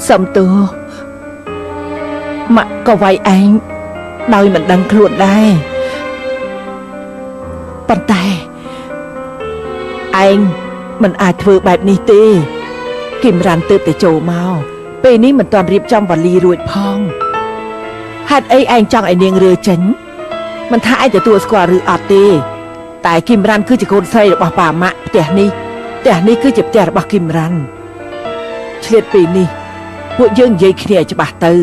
សុំទោសម៉ាក់ក៏វាយឯងដោយមិនដឹងខ្លួនដែរប៉ុន្តែឯងមិនអាចធ្វើបែបនេះទេគឹមរ៉ាន់ទើបតែចូលមកពេលនេះមិនទាន់រៀបចំវ៉ាលីរួចផងហេតុអីឯងចង់ឲ្យនាងរើចេញមិនថាឯងទទួលស្គាល់ឬអត់ទេតែគឹមរ៉ាន់គឺជាកូនស្រីរបស់ប៉ាម៉ាក់ផ្ទះនេះគឺជាផ្ទះរបស់គឹមរ៉ាន់ឆ្លៀតពេលនេះពួកយើងនិយាយគ្នាឲ្យច្បាស់ទៅ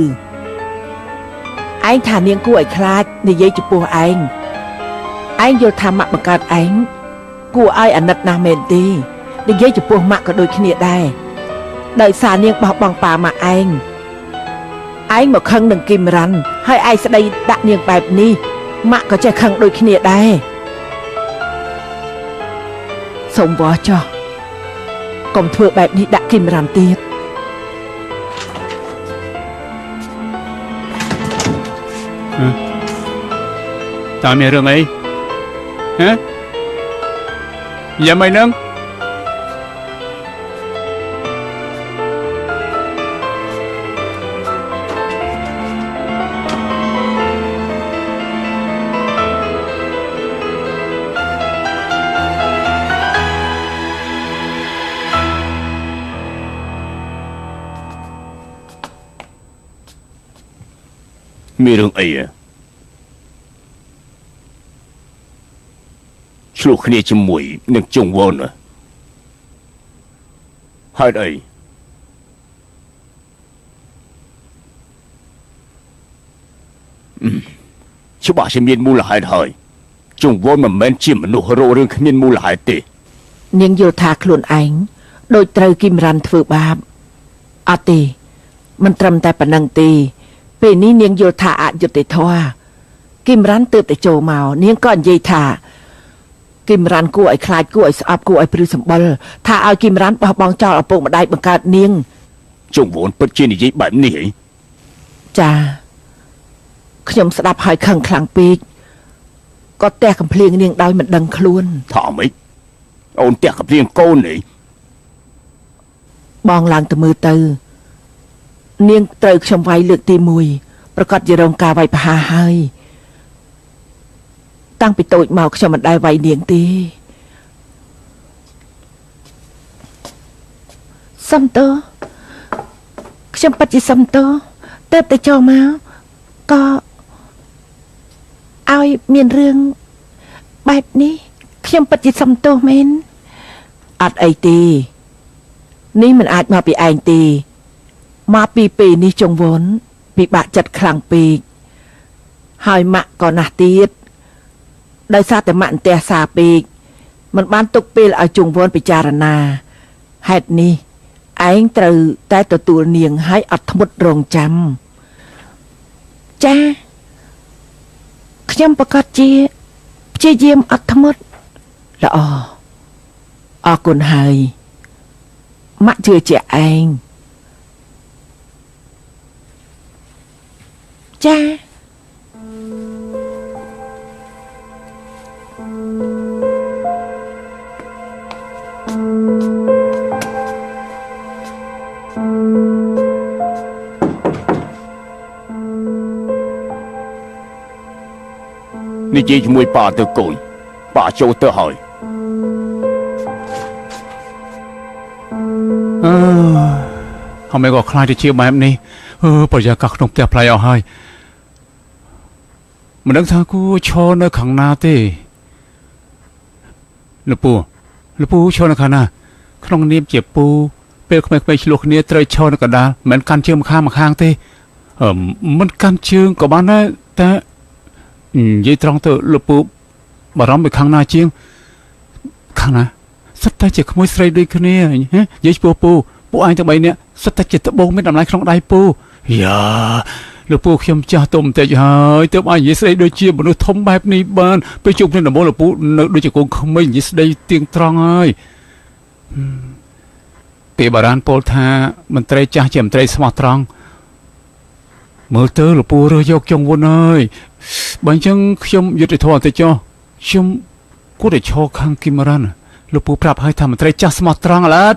ឯងថានាងគួរឲ្យខ្លាចនិយាយចំពោះឯងឯងយល់ថាម៉ាក់បង្កើតឯងគួរឲ្យអាណិតណាស់មែនទេនិយាយចំពោះម៉ាក់ក៏ដូចគ្នាដែរដោយសារនាងបោះបង់ប៉ាម៉ាក់ឯងឯងមកខឹងនឹងគឹមរ៉ាន់ហើយឯងស្ដីដាក់នាងបែបនេះម៉ាក់ក៏ចេះខឹងដូចគ្នាដែរសូមវល់ចោះកុំធ្វើបែបនេះដាក់គឹមរ៉ាន់ទៀតតើមានរឿងអីហ៎យ៉ាងម៉េចនឹងមានរឿងអីឆ្លោះគ្នាជាមួយនឹងជុងវនហេតុអីច្បាស់ជាមានមូលហេតុហើយជុងវនមិនមែនជាមនុស្សរករឿងគ្មានមូលហេតុទេនាងយល់ថាខ្លួនឯងដូចត្រូវគឹមរ៉ាន់ធ្វើបាបអត់ទេមិនត្រឹមតែប៉ុណ្ណឹងទេពេលនេះនាងយល់ថាអយុត្តិធម៌គឹមរ៉ាន់ទើបតែចូលមកនាងក៏និយាយថាគឹមរ៉ាន់គួរឲ្យខ្លាចគួរឲ្យស្អប់គួរឲ្យព្រឺសម្បុរថាឲ្យគឹមរ៉ាន់បោះបង់ចោលឪពុកម្ដាយបង្កើតនាងជុងវនពិតជានិយាយបែបនេះហីចាខ្ញុំស្ដាប់ហើយខឹងខ្លាំងពេកក៏ទះកំភ្លៀងនាងដោយមិនដឹងខ្លួនថាម៉េចអូនទះកំភ្លៀងកូននេះបងឡើងទៅមើលទៅនាងត្រូវខ្ញុំវាយលើកទី1ប្រកាសជារងការវាយប្រហារហើយតាំងពីតូចមកខ្ញុំមិនដែលវាយនាងទេសំទោខ្ញុំពិតជាសំទោទើបតែចូលមកក៏ឲ្យមានរឿងបែបនេះខ្ញុំពិតជាសំទោមែនអត់អីទេនេះមិនអាចមកពីឯងទេមកពីពេលនេះចង្វន់ពិបាកចិត្តខ្លាំងពេកហើយម៉ាក់ក៏ណាស់ទៀតដោយសារតែម៉ាក់អន្ទះសាពេកមិនបានទុកពេលឲ្យចង្វន់ពិចារណាហេតុនេះឯងត្រូវតែទទួលនាងឲ្យអត់ធ្មត់រងចាំចាខ្ញុំប្រកាសជាព្យាយាមអត់ធ្មត់ល្អអរគុណហើយម៉ាក់ជឿជាក់ឯងចានិយាយជាមួយប៉ាទៅកូនប៉ាចូលទៅហើយអឺហើយមិនក៏ខ្លាចទៅជាបែបនេះបរិយាកាសក្នុងផ្ទះប្លែកអស់ហើយមិនដឹងថាគួរឈរនៅខាងណាទេលពូឈរនៅខាងណាក្នុងនាមជាពូពេលក្មេងៗឆ្លោះគ្នាត្រូវឈរនៅកណ្ដាលមិនកាន់ជើងម្ខាងម្ខាងទេមិនកាន់ជើងក៏បានដែរតែនិយាយត្រង់ទៅលពូបារម្ភពីខាងណាជាងខាងណាសិតតែជាក្មួយស្រីដូចគ្នានិយាយចំពោះពូពួកឯងទាំង3នាក់សិតតែជាត្បូងមានតម្លៃក្នុងដៃពូយ៉ាលោកពូខ្ញុំចាស់ទុំបន្តិចហើយទើបឲ្យនិយាយស្ដីដូចជាមនុស្សធំបែបនេះបានពេលជួបគ្នាដំបូងលោកពូនៅដូចជាកូនក្មេងនិយាយស្ដីទៀងត្រង់ហើយពេលបារាណពោលថាមន្ត្រីចាស់ជាមន្ត្រីស្មោះត្រង់មើលទៅលោកពូរើសយកចុងវុនហើយបើអញ្ចឹងខ្ញុំយុត្តិធម៌បន្តិចចុះខ្ញុំគួរតែឈរខាងគឹមរ៉ាន់លោកពូប្រាប់ឲ្យថាមន្ត្រីចាស់ស្មោះត្រង់អឡិត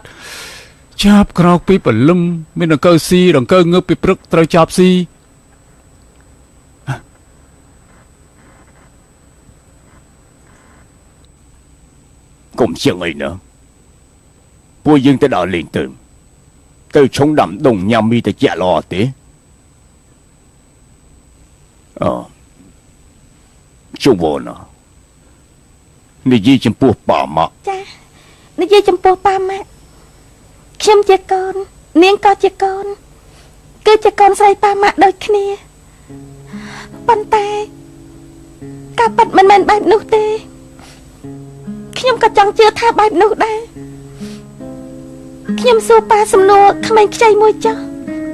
ចាប់ក្រោកពីព្រលឹមមានដង្កូវស៊ីដង្កូវងើបពីព្រឹកត្រូវចាប់ស៊ី កុំជាងអីណាពួកយើងទៅដល់លេងទៅទៅឆុងដាំដុងញ៉ាំមីតិចល្អទេអជុំវណានិយាយចំពោះប៉ាម៉ាក់ ចានិយាយចំពោះប៉ាម៉ាក់ខ្ញុំជាកូននាងក៏ជាកូនគឺជាកូនស្រីប៉ាម៉ាក់ដូចគ្នាប៉ុន្តែការប៉ັດមិនមែនបែបនោះទេខ្ញុំក៏ចង់ជឿថាបែបនោះដែរខ្ញុំសួរប៉ាសំណួរក្មេងខ្ចីមួយចុះ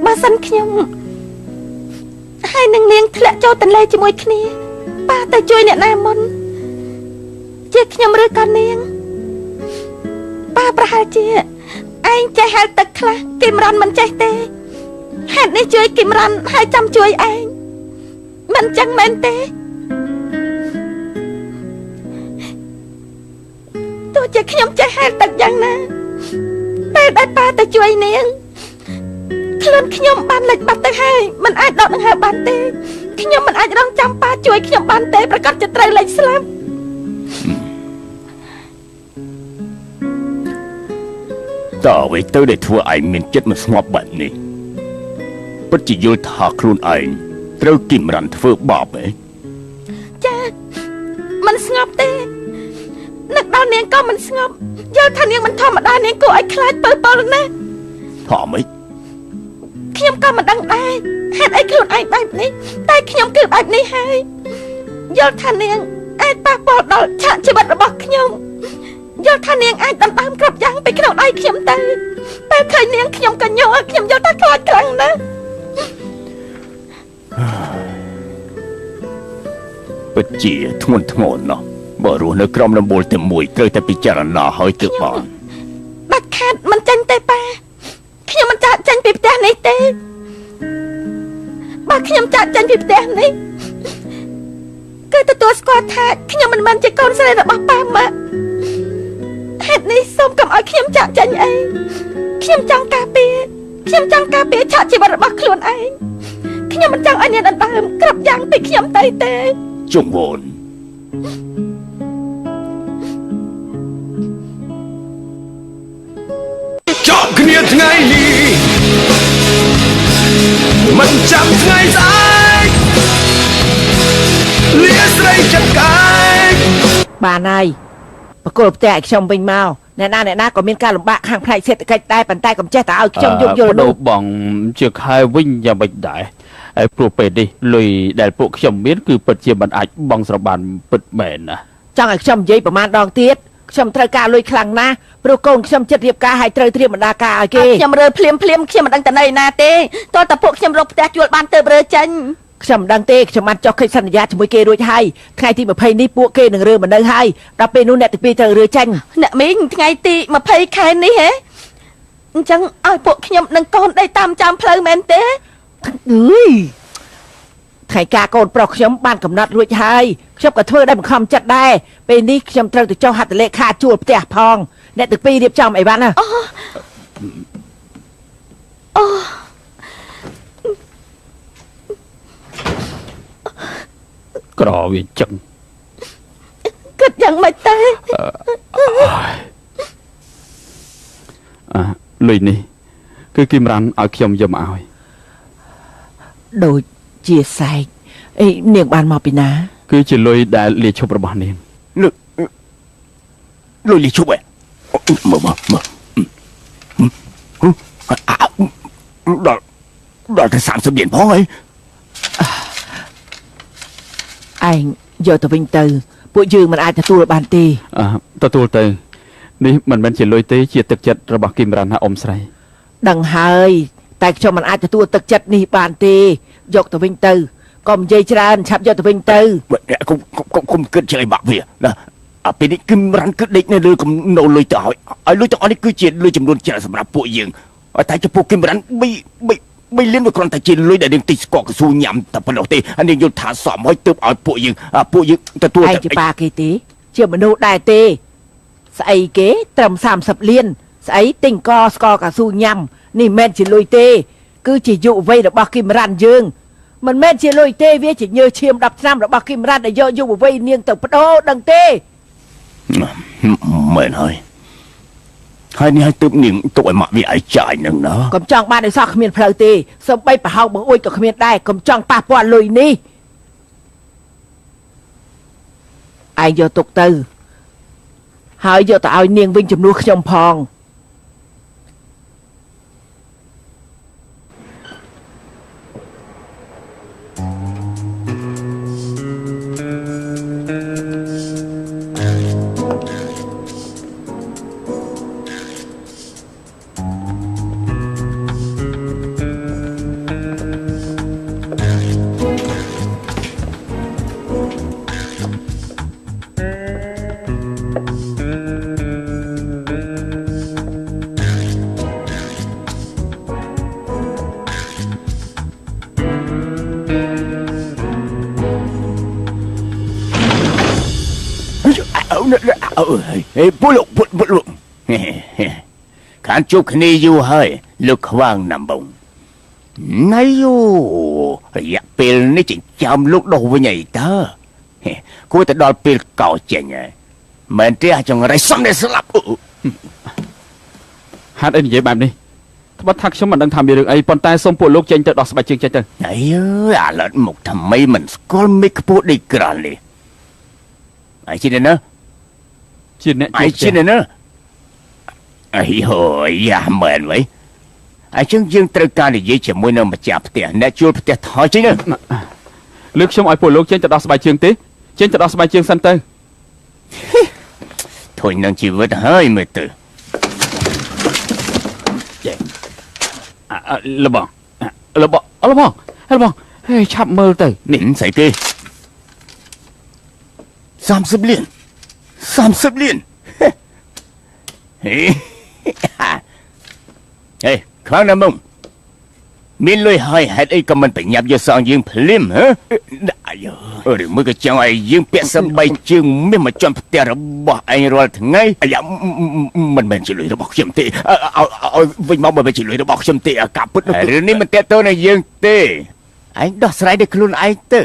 បើសិនខ្ញុំហើយនឹងនាងធ្លាក់ចូលទន្លេជាមួយគ្នាប៉ាទៅជួយអ្នកណាមុនជាខ្ញុំឬក៏នាងប៉ាប្រហែលជាឯងចេះហែលទឹកខ្លះគឹមរ៉ាន់មិនចេះទេហេតុនេះជួយគឹមរ៉ាន់ហើយចាំជួយឯងមិនចឹងមែនទេទោះជាខ្ញុំចេះហែលទឹកយ៉ាងណាពេលដែលប៉ាទៅជួយនាងខ្លួនខ្ញុំបានលិចបាត់ទៅហើយមិនអាចដកដង្ហើមបានទេខ្ញុំមិនអាចរងចាំប៉ាជួយខ្ញុំបានទេប្រកាសជាត្រូវលិចស្លាប់ តើអ្វីទៅដែលធ្វើឯងមានចិត្តមិនស្ងប់បែបនេះពិតជាយល់ថាខ្លួនឯងត្រូវគឹមរ៉ាន់ធ្វើបាបហ៎ចាមិនស្ងប់ទេនឹកដល់នាងក៏មិនស្ងប់យល់ថានាងមិនធម្មតានាងគួរឲ្យខ្លាចពើពលណាស់ ថាម៉េចខ្ញុំក៏មិនដឹងដែរហេតុអីខ្លួនឯងបែបនេះតែខ្ញុំគឺបែបនេះហើយយល់ថានាងអាចប៉ះពាល់ដល់ឆាកជីវិតរបស់ខ្ញុំយល់ថានាងអាចដណ្ដើមគ្រប់យ៉ាងពីក្នុងដៃខ្ញុំទៅពេលឃើញនាងខ្ញុំក៏ញ័រខ្ញុំយល់ថាខ្លាចខ្លាំងណាស់ ពិតជាធ្ងន់ធ្ងរណាស់បើរស់នៅក្រោមដំបូលតែមួយត្រូវតែពិចារណាហើយទើបបាន ដាច់ខាតមិនចេញទេប៉ាខ្ញុំមិនចាកចេញពីផ្ទះនេះទេបើខ្ញុំចាកចេញពីផ្ទះនេះគឺទទួលស្គាល់ថាខ្ញុំមិនមែនជាកូនស្រីរបស់ប៉ាម៉ាក់ហេតុនេះសូមកុំឲ្យខ្ញុំចាកចេញអីខ្ញុំចង់ការពារខ្ញុំចង់ការពារឆាកជីវិតរបស់ខ្លួនឯងខ្ញុំមិនចង់ឲ្យអ្នកដណ្ដើមគ្រប់យ៉ាងពីខ្ញុំទៅទេ ជុំវន ចប់គ្នាថ្ងៃនេះមិនចាំថ្ងៃស្អែកលាស្រីចិត្តកែក បានហើយបកគលផ្ទះឲ្យខ្ញុំវិញមកអ្នកណាអ្នកណាក៏មានការលំបាកខាងផ្នែកសេដ្ឋកិច្ចដែរប៉ុន្តែកុំចេះតែឲ្យខ្ញុំយោគយល់ នោះបងជាខែវិញយ៉ាងម៉េចដែរហើយព្រោះពេលនេះលុយដែលពួកខ្ញុំមានគឺពិតជាមិនអាចបងស្របានពិតមែនណា ចង់ឲ្យខ្ញុំនិយាយប្រហែលដងទៀតខ្ញុំត្រូវការលុយខ្លាំងណាស់ព្រោះកូនខ្ញុំចិត្តរៀបការឲ្យត្រូវត្រៀមបណ្ដាការឲ្យគេ ខ្ញុំរើភ្លាមភ្លាមខ្ញុំមិនដឹងតនៅណាទេតើតើពួកខ្ញុំរកផ្ទះជួលបានទៅរើចេញ ខ្ញុំមិនដឹងទេខ្ញុំបានចុះកិច្ចសន្យាជាមួយគេរួចហើយថ្ងៃទី20នេះពួកគេនឹងរើមកនៅហើយដល់ពេលនោះអ្នកទី2ត្រូវរើចេញ អ្នកមីងថ្ងៃទី20ខែនេះហ៎អញ្ចឹងឲ្យពួកខ្ញុំនឹងកូនដេកតាមចាំផ្លូវមែនទេ អើយថ្ងៃការកូនប្រុសខ្ញុំបានកំណត់រួចហើយខ្ញុំក៏ធ្វើដែរមិនខំចិត្តដែរពេលនេះខ្ញុំត្រូវទៅចុះហត្ថលេខាជួលផ្ទះផងអ្នកទី2រៀបចំអីវ៉ាន់ណា អូ ក្រវាចឹង គិតយ៉ាងម៉េចទេ អលុយនេះគឺគឹមរ៉ាន់ឲ្យខ្ញុំយកមកឲ្យ ដូចជាសែកអីនាងបានមកពីណា គឺជាលុយដែលលាឈប់របស់នាង លុយលុយលីជប់ឯងមើលមើលមើលដល់ដល់តែ30លានផងហី ឯងយកទៅវិញទៅពួកយើងមិនអាចទទួលបានទេ ទទួលទៅនេះមិនមែនជាលុយទេជាទឹកចិត្តរបស់គឹមរ៉ាន់ណាអ៊ំស្រី ដឹងហើយតែខ្ញុំមិនអាចទទួលទឹកចិត្តនេះបានទេយកទៅវិញទៅកុំនិយាយច្រើនឆាប់យកទៅវិញទៅ កុំកុំកុំគិតជាអីបាក់វាណាអាពេលនេះគឹមរ៉ាន់គឺដេកនៅលើកំណោលុយទៅឲ្យឲ្យលុយទាំងអស់នេះគឺជាលុយចំនួនច្រើនសម្រាប់ពួកយើងតែចំពោះគឹមរ៉ាន់3លានវាគ្រាន់តែជាលុយដែលនាងតិចស្កកកស៊ូញ៉ាំតែប៉ុណ្ណោះទេនាងយល់ថាសមហើយទើបឲ្យពួកយើងទទួល ឯងជាប៉ាគេទេជាមនុស្សដែរទេស្អីគេត្រឹម30លាន ស្អីទិញកស្ករកៅស៊ូញ៉ាំនេះមិនមែនជាលុយទេគឺជាយុវវ័យរបស់គឹមរ៉ាន់យើងមិនមែនជាលុយទេវាជាញើសឈាម10ឆ្នាំរបស់គឹមរ៉ាន់ដែលយកយុវវ័យនាងទៅបដូរដឹងទេមែនហើយហើយនេះឲ្យទើបនាងទុកឲ្យម៉ាក់វាឲ្យចាយនឹងណាកុំចង់បានឲ្យសោះគ្មានផ្លូវទេសំបីប្រហោងបង្អួចក៏គ្មានដែរកុំចង់ប៉ះពាល់លុយនេះឯងយកទុកទៅហើយយកទៅឲ្យនាងវិញជំនួសខ្ញុំផងហេពុលពុលពុលខានជួបគ្នាយូរហើយលោកខ្វាងណាំបងណៃយោរយៈពេលនេះចិញ្ចើមលោកដោះវិញអីតើគួរតែដល់ពេលកោចេញហើយមែនទេអាចង្រៃសំនេះស្លាប់ហេតុអីនិយាយបែបនេះត្បិតថាខ្ញុំមិនដឹងថាមានរឿងអីប៉ុន្តែសូមពួកលោកចេញទៅដោះស្បែកជើងចេញទៅអីអើយអាឡិតមុខថ្មីមិនស្គាល់មេខ្ពស់ដូចក្រាលនេះអីជាណាជាអ្នកអីជាណាអីហូយ៉ាមែនវ៉ៃអញ្ចឹងយើងត្រូវការនិយាយជាមួយនឹងម្ចាស់ផ្ទះអ្នកជួលផ្ទះថយចេញណាលើកខ្ញុំឲ្យពួកលោកចេញទៅដោះស្បែកជើងទេចេញទៅដោះស្បែកជើងសិនទៅធុញនឹងជីវិតហើយមើលទៅលបងលបងលបងលបងហេឆាប់មើលទៅនេះស្អីគេ30លាន30លានហេហេខ្លាំងណាស់មុំមានលុយហើយហេតុអីក៏មិនប្រញាប់យកសងយើងភ្លាមហ៎អាយឬមួយក៏ចង់ឲ្យយើងពាក់សំបីជើងមាសមកជាន់ផ្ទះរបស់ឯងរាល់ថ្ងៃអាយ៉ាមិនមែនជាលុយរបស់ខ្ញុំទេឲ្យវិញមកមិនមែនជាលុយរបស់ខ្ញុំទេការពិតរឿងនេះមិនទាក់ទងនឹងយើងទេឯងដោះស្រាយដោយខ្លួនឯងទៅ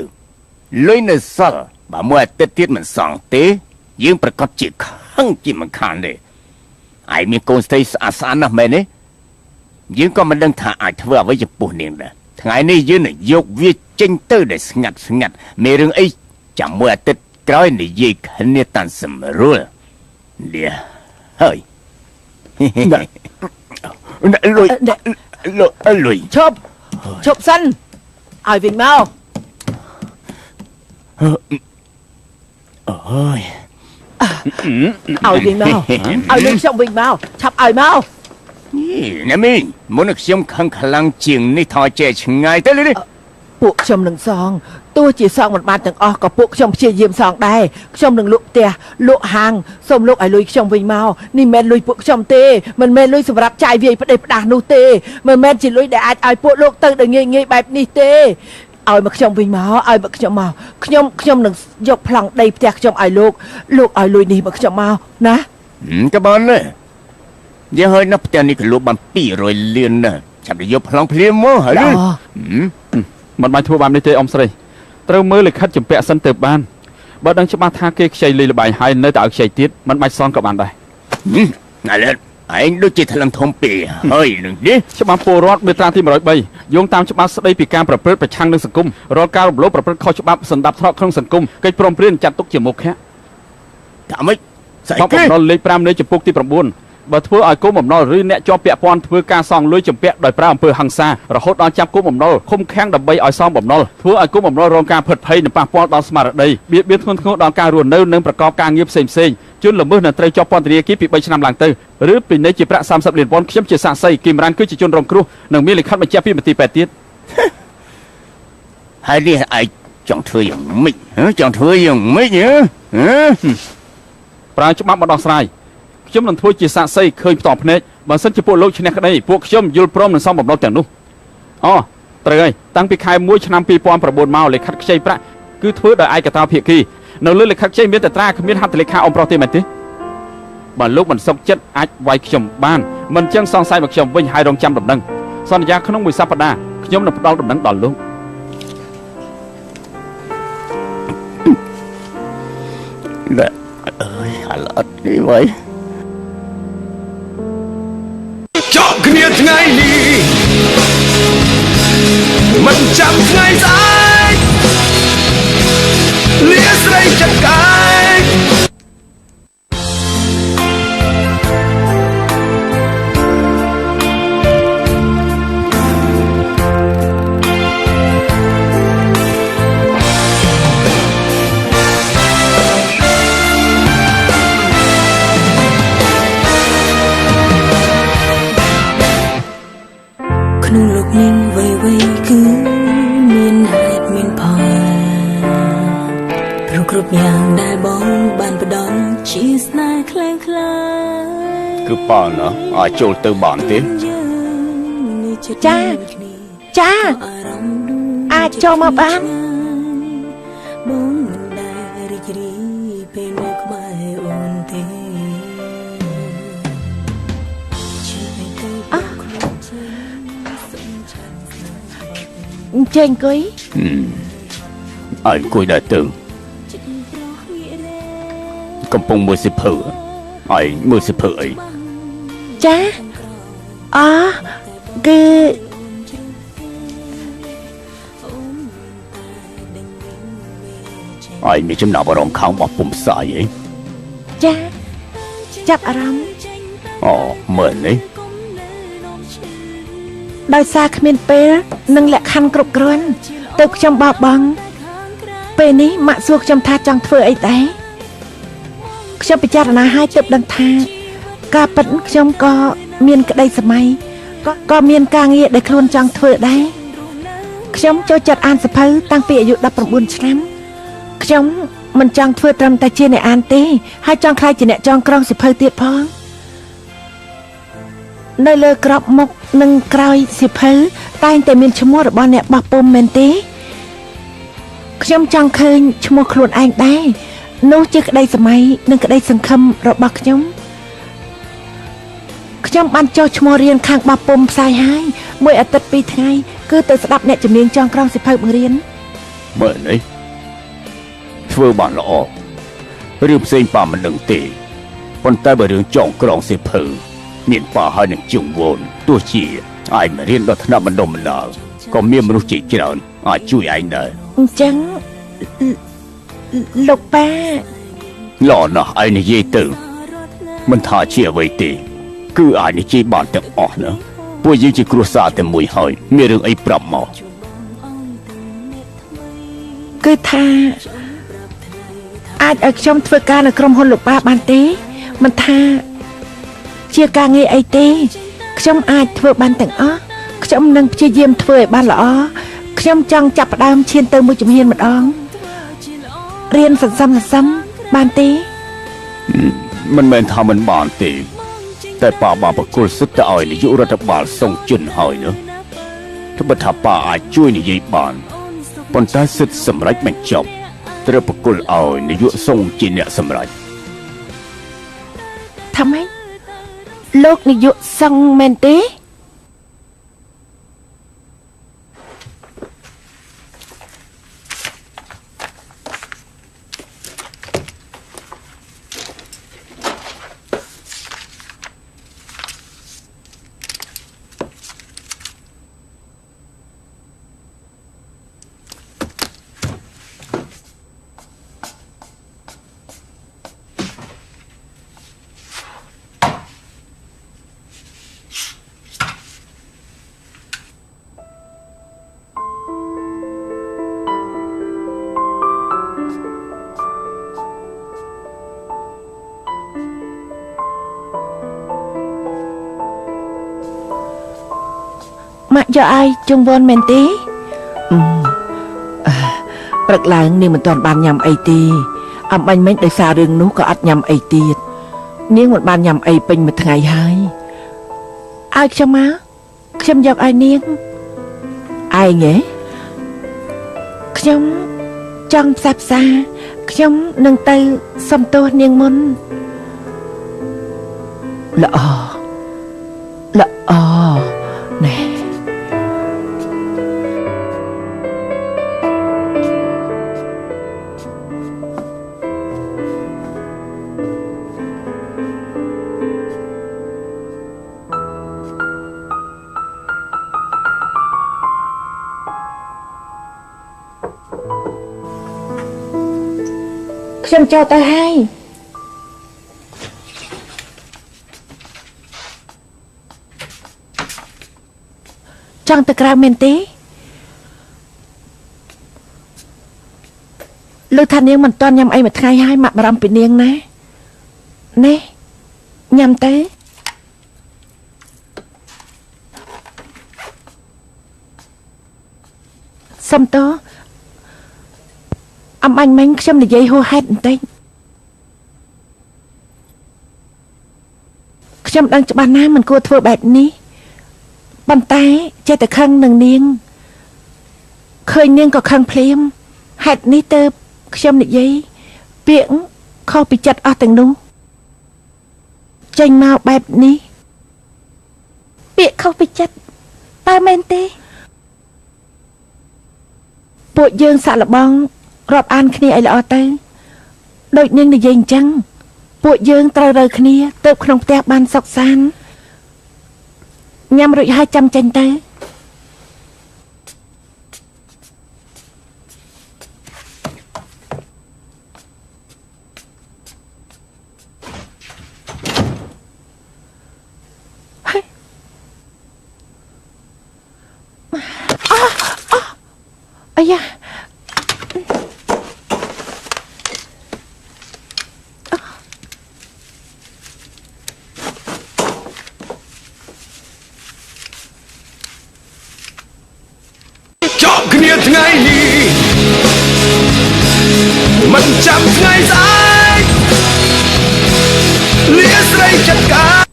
លុយនៅសល់បើមួយអាទិត្យទៀតមិនសងទេយើងប្រកាសជាខឹងជាមិនខានទេឯងមានកូនស្រីស្អាតស្អាតណាស់មែនទេយើងក៏មិនដឹងថាអាចធ្វើអ្វីចំពោះនាងដែរថ្ងៃនេះយើងនឹងយកវាចេញទៅដែលស្ងាត់ស្ងាត់មានរឿងអីចាំមួយអាទិត្យក្រោយនិយាយគ្នាតាន់សម្រួលនេះហើយលុយលុយឈប់ឈប់សិនឲ្យវិញមកអើយឲ្យវិញមកឲ្យលុយខ្ញុំវិញមកឆាប់ឲ្យមកនេះណាមីងមុននឹងខ្ញុំខឹងខ្លាំងជាងនេះថយចេះឆ្ងាយទៅនេះពួកខ្ញុំនឹងសងទោះជាសងមិនបានទាំងអស់ក៏ពួកខ្ញុំព្យាយាមសងដែរខ្ញុំនឹងលក់ផ្ទះលក់ហាងសូមលោកឲ្យលុយខ្ញុំវិញមកនេះមិនមែនលុយពួកខ្ញុំទេមិនមែនលុយសម្រាប់ចាយវាយផ្ដេសផ្ដាស់នោះទេមិនមែនជាលុយដែលអាចឲ្យពួកលោកទៅដោយងាយងាយបែបនេះទេឲ្យមកខ្ញុំវិញមកឲ្យមកខ្ញុំមកខ្ញុំនឹងយកប្លង់ដីផ្ទះខ្ញុំឲ្យលោកលោកឲ្យលុយនេះមកខ្ញុំមកណាក៏បានដែរយើងហើយនៅផ្ទះនេះក៏លក់បាន200លានណាចាំទៅយកប្លង់ភ្លាមមកហើយមិនបាច់ធ្វើបែបនេះទេអ៊ំស្រីត្រូវមើលលិខិតជំពាក់សិនទៅបានបើដឹងច្បាស់ថាគេខ្ចីលុយល្បែងហើយនៅតែឲ្យខ្ចីទៀតមិនបាច់សងក៏បានដែរអាឡិតឯងដូចជាថ្លឹងធំពេកហើយនឹងនេះច្បាប់ពលរដ្ឋមាត្រាទី103យោងតាមច្បាប់ស្តីពីការប្រព្រឹត្តប្រឆាំងនឹងសង្គមរាល់ការរំលោភប្រព្រឹត្តខុសច្បាប់សម្ដាប់ធ្នាប់ក្នុងសង្គមកិច្ចព្រមព្រៀងចាត់ទុកជាមុខៈថាម៉េចស្អីគេបំណុលលេខ5នៃចំពុកទី9បើធ្វើឲ្យគុំបំណុលឬអ្នកជាប់ពាក់ព័ន្ធធ្វើការសងលុយជំពាក់ដោយប្រើអំពើហិង្សារហូតដល់ចាប់គុំបំណុលឃុំឃាំងដើម្បីឲ្យសងបំណុលធ្វើឲ្យគុំបំណុលរងការភិតភ័យនិងប៉ះពាល់ដល់ស្មារតីបៀតបៀនធ្ងន់ធ្ងរដល់ការរស់នៅនិងប្រកបការងារផ្សេងផ្សេងជនល្មើសនឹងត្រូវជាប់ពន្ធនាគារពី3ឆ្នាំឡើងទៅឬពិន័យជាប្រាក់30លានវ៉ុនខ្ញុំជាសាក្សីគីមរ៉ាន់គឺជាជនរងគ្រោះនិងមានលិខិតបញ្ជាក់ពីមន្ទីរពេទ្យទៀត ហើយនេះឯងចង់ធ្វើយ៉ាងម៉េចចង់ធ្វើយ៉ាងម៉េចហ៎ប្រើច្បាប់មកដោះស្រាយខ្ញុំនឹងធ្វើជាសាក្សីឃើញផ្ទាល់ភ្នែកបើសិនជាពួកលោកឈ្នះក្តីពួកខ្ញុំយល់ព្រមនឹងសំបំណុលទាំងនោះអូត្រូវហើយតាំងពីខែ1ឆ្នាំ2009មកលិខិតខ្ចីប្រាក់គឺធ្វើដោយឯកតាភាគីនៅលើលិខិតខ្ចីមានតែត្រាគ្មានហត្ថលេខាអ៊ំប្រុសទេមែនទេ បើលោកមិនសុខចិត្តអាចវាយខ្ញុំបានមិនចឹងសង្ស័យមកខ្ញុំវិញហើយរងចាំដំណឹងសន្យាក្នុងមួយសប្តាហ៍ខ្ញុំនឹងផ្ដល់ដំណឹងដល់លោកអើយអាល្អិតនេះវិញចប់គ្នាថ្ងៃនេះមិនចាំថ្ងៃស្អែកលាស្រីចិត្តកែកក្នុងលោកនេះអ្វីៗគឺមានហេតុមានផលព្រោះគ្រប់យ៉ាងដែលបងបានផ្ដល់ជាស្នេហ៍ក្លែងក្លាយគឺប៉ាណាអាចចូលទៅបានទេចាចាអាចចូលមកបានបងមិនដែលរីករាយពេលនៅក្បែរអូនទេអញ្ជើញអង្គុយឲ្យអង្គុយដែរទៅកំពុងមើលសិភៅឲ្យមើលសិភៅអីចាអគឺឲ្យមានចំណាប់អារម្មណ៍ខាងបោះពុំផ្សាយអីចាចាប់អារម្មណ៍អូមើលនេះដោយសារគ្មានពេលនិងលក្ខខណ្ឌគ្រប់គ្រាន់ទៅខ្ញុំបោះបង់ពេលនេះម៉ាក់សួរខ្ញុំថាចង់ធ្វើអីដែរខ្ញុំពិចារណាឲ្យទើបដឹងថាការពិតខ្ញុំក៏មានក្តីសម័យក៏មានការងារដែលខ្លួនចង់ធ្វើដែរខ្ញុំចូលចិត្តអានសៀវភៅតាំងពីអាយុ19ឆ្នាំខ្ញុំមិនចង់ធ្វើត្រឹមតែជាអ្នកអានទេហើយចង់ក្លាយជាអ្នកចងក្រងសៀវភៅទៀតផងនៅលើក្របមុខនិងក្រោយសៀវភៅតែងតែមានឈ្មោះរបស់អ្នកបោះពុម្ពមែនទេខ្ញុំចង់ឃើញឈ្មោះខ្លួនឯងដែរនោះជាក្តីសម័យនិងក្តីសង្ឃឹមរបស់ខ្ញុំខ្ញុំបានចុះឈ្មោះរៀនខាងបោះពុម្ពផ្សាយហើយមួយអាទិត្យ2ថ្ងៃគឺទៅស្ដាប់អ្នកជំនាញចងក្រងសៀវភៅបង្រៀនមើលនេះធ្វើបានល្អរឿងផ្សេងប៉ាមិនដឹងទេប៉ុន្តែបើរឿងចងក្រងសៀវភៅមានប៉ាហើយនឹងជុំវនទោះជាឯងរៀនដល់ថ្នាក់បណ្ដុំបណ្ដាលក៏មានមនុស្សជាច្រើនអាចជួយឯងដែរអញ្ចឹងលោកប៉ាល្អណាស់ឯងនិយាយទៅមិនថាជាអ្វីទេគឺអាចនិយាយបានទាំងអស់ណាពួកយើងជាគ្រួសារតែមួយហើយមានរឿងអីប្រាប់មកគឺថាអាចឲ្យខ្ញុំធ្វើការនៅក្រុមហ៊ុនលោកប៉ាបានទេមិនថាជាការងារអីទេខ្ញុំអាចធ្វើបានទាំងអស់ខ្ញុំនឹងព្យាយាមធ្វើឲ្យបានល្អខ្ញុំចង់ចាប់ផ្ដើមឈានទៅមួយជំហានម្ដងរៀនសន្សំសន្សំបានទេមិនមែនថាមិនបានទេតែប៉ាបានប្រគល់សិទ្ធិទៅឲ្យនាយករដ្ឋបាលសុងជិនហើយណាត្បិតថាប៉ាអាចជួយនិយាយបានប៉ុន្តែសិទ្ធិសម្រេចបញ្ចប់ត្រូវប្រគល់ឲ្យនាយកសុងជាអ្នកសម្រេចថាម៉េចលោកនាយកសុងមែនទេម៉ាក់យកឲ្យជុងវនមែនទេព្រឹកឡើងនាងមិនទាន់បានញ៉ាំអីទេអំបញ្ញមិញដោយសាររឿងនោះក៏អត់ញ៉ាំអីទៀតនាងមិនបានញ៉ាំអីពេញមួយថ្ងៃហើយឲ្យខ្ញុំមកខ្ញុំយកឲ្យនាងឯងហ៎ខ្ញុំចង់ផ្សះផ្សាខ្ញុំនឹងទៅសុំទោសនាងមុន ល្អល្អណែខ្ញុំចូលទៅហើយចង់ទៅក្រៅមែនទេលើថានាងមិនទាន់ញ៉ាំអីមួយថ្ងៃហើយម៉ាក់បារម្ភពីនាងណានេះញ៉ាំទៅសុំតអំអញមិញខ្ញុំនិយាយហួសហេតុបន្តិចខ្ញុំដឹងច្បាស់ណាស់មិនគួរធ្វើបែបនេះប៉ុន្តែចេះតែខឹងនឹងនាងឃើញនាងក៏ខឹងភ្លាមហេតុនេះទៅខ្ញុំនិយាយពាក្យខុសពីចិត្តអស់ទាំងនោះចេញមកបែបនេះពាក្យខុសពីចិត្តតើមែនទេពួកយើងសាក់លបងរាប់អានគ្នាឲ្យល្អទៅដូចនាងនិយាយអញ្ចឹងពួកយើងត្រូវរើគ្នាទៅក្នុងផ្ទះបានសុខសាន្តញ៉ាំរួចហើយចាំចេញទៅអាយ៉ាគ្នាថ្ងៃនេះមិនចាំថ្ងៃស្អែកលាស្រីចិត្តកា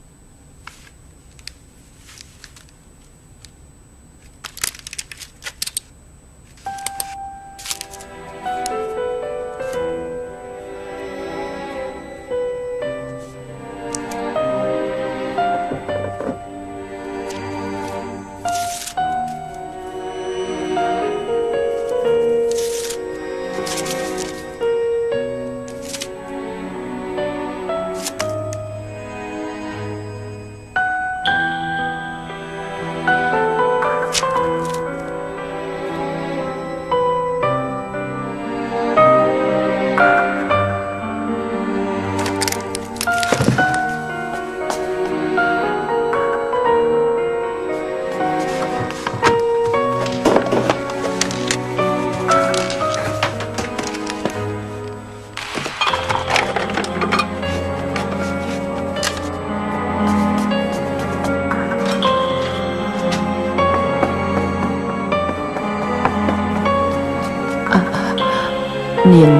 នាង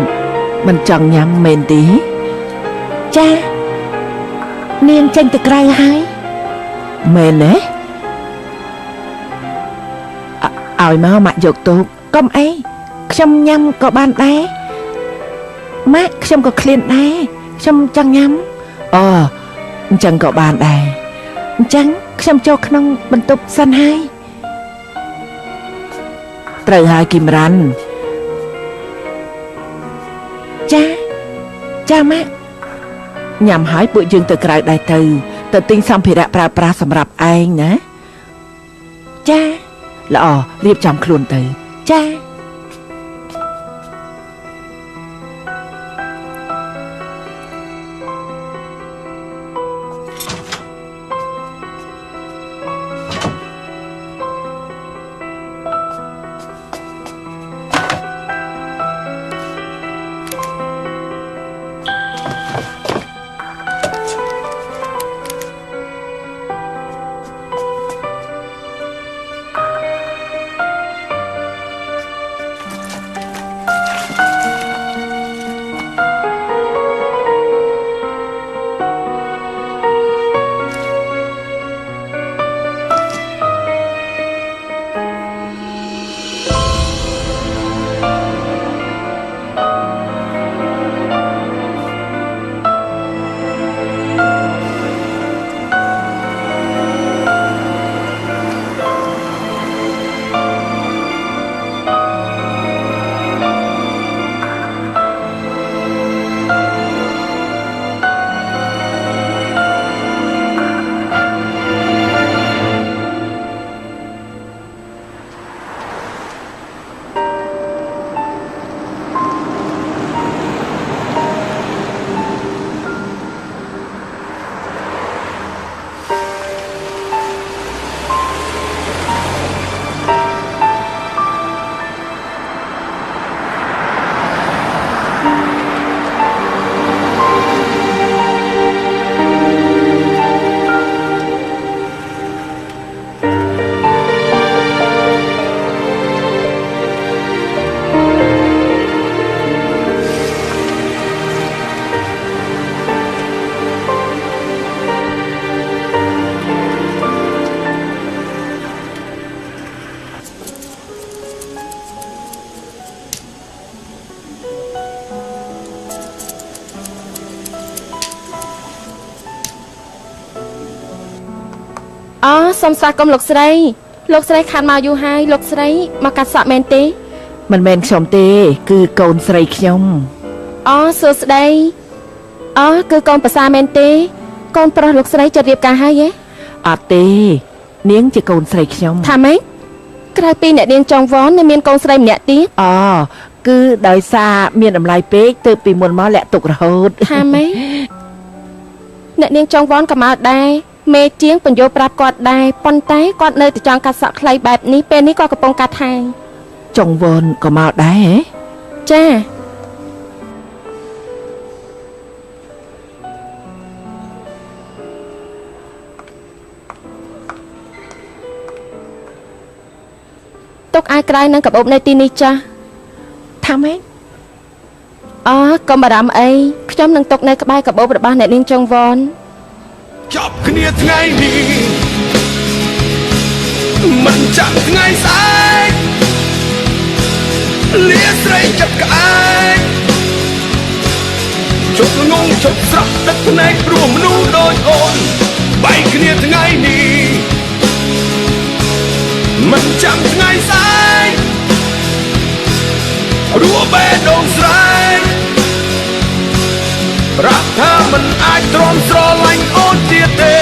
មិនចង់ញ៉ាំមែនទេចានាងចេញទៅក្រៅហើយមែនទេឲ្យមកម៉ាក់យកទៅកុំអីខ្ញុំញ៉ាំក៏បានដែរម៉ាក់ខ្ញុំក៏ឃ្លានដែរខ្ញុំចង់ញ៉ាំអូអញ្ចឹងក៏បានដែរអញ្ចឹងខ្ញុំចូលក្នុងបន្ទប់សិនហើយត្រូវហើយគីមរ៉ាន់ចាចាម៉ាក់ញ៉ាំហើយពួកយើងទៅក្រៅដែរទៅទិញសម្ភារៈប្រើប្រាស់សម្រាប់ឯងណាចាល្អរៀបចំខ្លួនទៅចា សូមស្វាគមន៍លោកស្រីលោកស្រីខានមកយូរហើយលោកស្រីមកកាត់សក់មែនទេ មិនមែនខ្ញុំទេ គឺកូនស្រីខ្ញុំ អូសួស្តីអូគឺកូនប្រសាមែនទេកូនប្រុសលោកស្រីចិត្តរៀបការហើយហ៎ អត់ទេនាងជាកូនស្រីខ្ញុំ ថាម៉េចក្រៅពីអ្នកនាងចុងវ៉ននៅមានកូនស្រីម្នាក់ទៀត អូគឺដោយសារមានតម្លៃពេកទើបពីមុនមកលាក់ទុករហូត ថាម៉េចអ្នកនាងចុងវ៉នក៏មកដែរមេជាងបញ្យល់ប្រាប់គាត់ដែរប៉ុន្តែគាត់នៅតែចង់កាត់សក់ខ្លីបែបនេះពេលនេះគាត់កំពុងកាត់ហើយ ចុងវ៉នក៏មកដែរ ចាទុកអាយក្រៅនឹងកាបូបនៅទីនេះចាស់ ថាម៉េច អូកុំបារម្ភអីខ្ញុំនឹងទុកនៅក្បែរកាបូបរបស់អ្នកនាងចុងវ៉ន ចប់គ្នាថ្ងៃនេះមិនចាំថ្ងៃស្អែកលាស្រីចាប់ក្អែកជប់ងងជប់ស្រក់ទឹកភ្នែកព្រោះមនុស្សដូចអូនបែកគ្នាថ្ងៃនេះមិនចាំថ្ងៃស្អែករੂបេះដូងស្រែកប្រាប់ថាមិនអាចទ្រាំស្រឡាញ់អូនទៀតទេ